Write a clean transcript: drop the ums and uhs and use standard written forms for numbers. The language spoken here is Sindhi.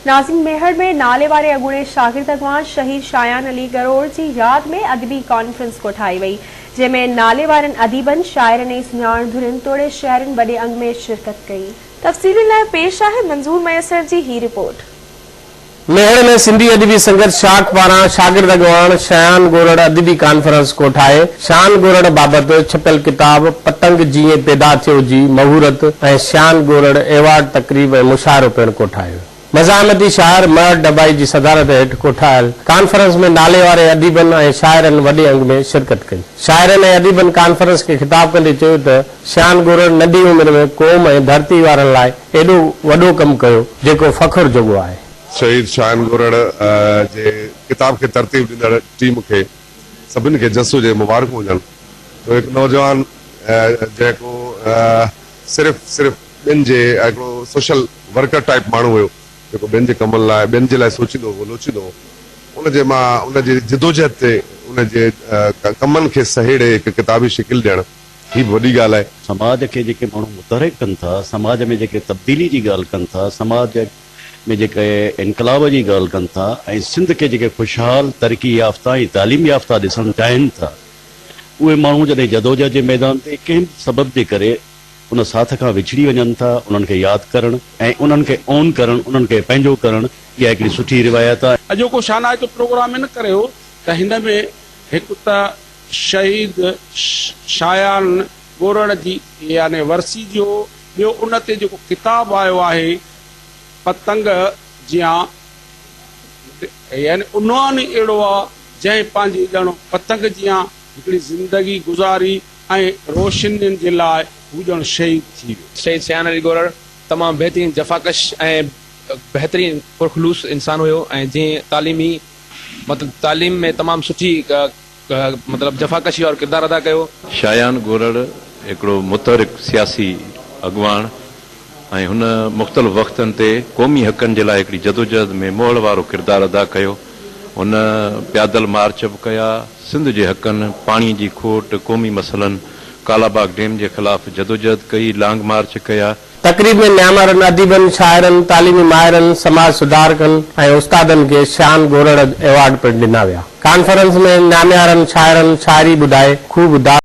ناظم ميهڙ ۾ ناليواري اڳوڻي شاگرد اڳواڻ شهيد شايان علي گروڙ جي ياد ۾ ادبي ڪانفرنس ڪوٺائي وئي، جنهن ۾ ناليوارن اديبن، شاعرن ۽ سڃاڻ ڌرين توڙي شهرين وڏي انگ ۾ شرڪت ڪئي. تفصيلن لاء پيش آهي منظور ميسر جي هي رپورٽ. ميهڙ ۾ سنڌي ادبي سنگت شاخ پاران شاگرد اڳواڻ شيان گورڙ ادبي ڪانفرنس ڪوٺائي شيان گورڙ بابت ڇپيل ڪتاب پتنگ جيئن پيدا ٿيو جي مهورت ۽ شيان گورڙ ايوارڊ تقريب ۽ مشاعرو پڻ ڪوٺايو. مزاحمتي شاعر مهر ڊٻائي جي صدارت هيٺ ڪوٺايل ڪانفرنس ۾ ناليواري اديبن ۽ شاعرن وڏي انگ ۾ شرڪت ڪئي. شاعرن ۽ اديبن ڪانفرنس کي خطاب ڪندي چيو ته شيان گورڙ ننڍي عمر ۾ قوم ۽ ڌرتي وارن لاء ايڏو وڏو ڪم ڪيو جيڪو فخر جوڳو آهي. شهيد شاهين گورڙ جي ڪتاب کي ترتيب ڏيندڙ ٽيم کي سڀني کي جس هجي مبارڪون هجن جو هڪ نوجوان جيڪو صرف صرف ٻين جي هڪڙو سوشل ورڪر ٽائيپ ماڻهو هيو جيڪو ٻين جي ڪمن لاء ٻين جي لاء سوچيندو هو لوچيندو هو ان جي مان ان جي جدوجهد تي ان جي ڪمن کي سهيڙي هڪ ڪتابي شڪل ڏيڻ هي به وڏي ڳالهه آهي. سماج کي جيڪي ماڻهو متحرڪ ڪن ٿا، سماج ۾ جيڪي تبديلي جي ڳالهه ڪن ٿا، سماج ۾ جيڪي انقلاب جي ڳالهه ڪن ٿا ۽ سنڌ کي جيڪي خوشحال، ترقي يافته ۽ تعليم يافته ڏسڻ چاهين ٿا، اهي ماڻهو جڏهن جدوجهد جي ميدان تي ڪنهن به سبب جي ڪري ان ساٿ کان وڇڙي وڃن ٿا، انهن کي ياد ڪرڻ ۽ انهن کي اون ڪرڻ، انهن کي پنهنجو ڪرڻ، اها هڪڙي سٺي روايت آهي. اڄوڪو شانائتو پروگرام ان ڪري هو ته هن ۾ هڪ ته شهيد شايان ڳورڙ جي يعني ورسي جو ٻيو ان تي جيڪو ڪتاب آيو آهي پتنگ جيان يعني عنوان ئي اهڙو آ جنهن پنهنجي ڄڻ پتنگ جيان هڪڙي زندگي گذاري ۽ روشنين جي لاء هو ڄڻ شهيد ٿي ويو. شهيد شايان علي ڳورڙ تمام بهترين جفاڪش ۽ بهترين پرخلوص انسان هيو ۽ جنهن تعليمي مطلب تعليم ۾ تمام سٺي مطلب جفاڪشي وارو ڪردار ادا ڪيو. شايان گورڙ هڪڙو متحرڪ سياسي اڳواڻ ۽ هن مختلف وقتن تي قومي حقن جي لاء هڪڙي جدوجهد ۾ مهڙ وارو ڪردار ادا ڪيو. هن پيادل مارچ به ڪيا، سنڌ جي حقن، پاڻي جي کوٽ، قومي مسئلن، ڪالاباغ ڊيم جي خلاف جدوجهد ڪئي، لانگ مارچ ڪيا. تقريب ۾ نيامارن اديبن، شاعرن، تعليمي ماهرن، سماج سڌارڪن ۽ استادن کي شان گورڙ ايوارڊ پڻ ڏنا ويا. ڪانفرنس ۾ ناميارن شاعرن شاعري ٻڌائي خوب داد.